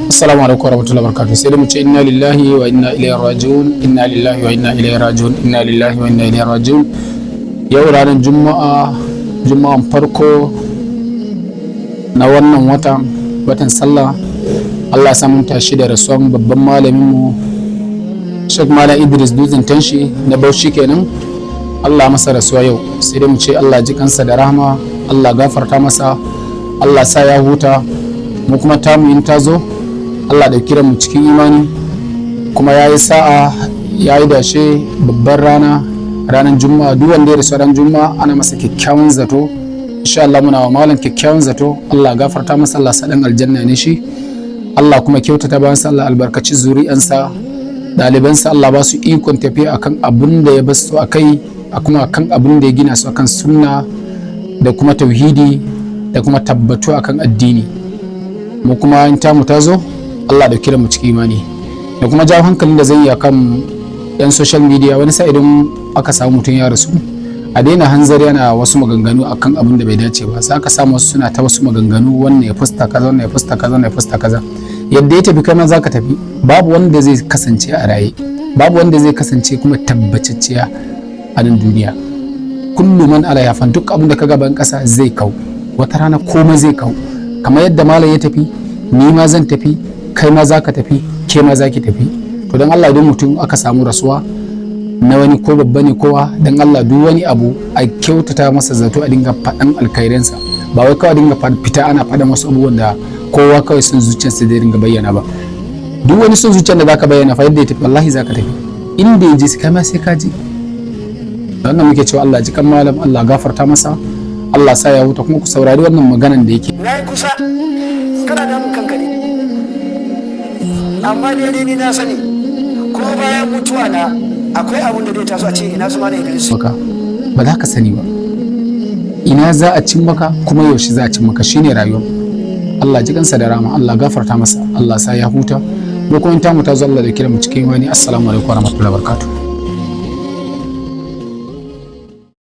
Assalamu alaikum warahmatullahi wabarakatuh. Sai dai mu ce inna lillahi wa inna ilaihi raji'un, inna lillahi wa inna ilaihi raji'un, inna lillahi wa inna ilaihi raji'un. Yau ranar Juma'a, Juma'an farko na wannan watan, watan sallah. Allah ya mun tashi da rasuwan babban malamin mu, Sheikh Malam Idris Dutsen Tanshi na Bauchi kenan. Allah masa rasuwa yau. Sai dai mu ce Allah ji kansa da rahama, Allah gafarta masa, Allah sa ya huta. Mu kuma tamu in ta zo, Allah da kira mu cikin imani. Kuma ya yi sa'a, ya yi dashe babban rana, ranar Juma'a. Duk wanda ya rasu ran Juma'a ana masa kyakkyawan zato. Insha Allah muna wa malam kyakkyawan zato. Allah gafarta masa, Allah sa dan aljanna ne shi, Allah kuma kyautata bayan sa, Allah albarkaci zuri'ansa, ɗalibansa, Allah ba su ikon tafiya akan abin da ya basu akai, a kuma akan abin da ya gina su akan sunna da kuma tauhidi da kuma tabbatu akan addini. Mu kuma in tamu ta zo, Allah da kira mu cikin imani. Da kuma jawo hankalin da zai yi akan yan social media, wani sa idan aka samu mutum ya rasu, a daina hanzari yana wasu maganganu akan abin da bai dace ba. Sai aka samu wasu suna ta wasu maganganu, wannan ya fusta kaza, wannan ya fusta kaza, wannan ya fusta kaza. Yadda ya tafi, kai ma zaka tafi. Babu wanda zai kasance a raye, babu wanda zai kasance kuma tabbacacciya a nan duniya. Kullu man alaiha fan. Duk abin da ka gaban kasa zai kau wata rana, komai zai kau. Kamar yadda malam ya tafi, ni ma zan tafi, kai ma zaka tafi, ke ma zaki tafi. To don Allah, idan mutum aka samu rasuwa na wani, ko babba ne kowa, don Allah duk wani abu a kyautata masa zato, a dinga faɗan alkhairinsa. Ba wai kawai dinga fita ana faɗan wasu abubuwan da kowa kawai son zuciyarsa zai dinga bayyana ba. Duk wani son zuciyar da zaka bayyana fa, yadda ya tafi wallahi zaka tafi. Inda ya je, kai ma sai ka je. Wannan muke cewa Allah ji kan malam, Allah gafarta masa, Allah sa ya huta. Kuma ku saurari wannan maganan da yake. Na yi kusa kana damun kanka ne, amma dai ni na sani, ko bayan mutuwa na akwai abun da zai taso a ce ina su Malam Idris. Maka ba za ka sani ba ina za a cin maka, kuma yaushe za a cin maka. Shine rayuwar. Allah ji kansa da rahama, Allah gafarta masa, Allah sa ya huta. Mu kuma in tamu ta zo, Allah da kira mu cikin wani. Assalamu alaikum warahmatullahi wabarakatuh.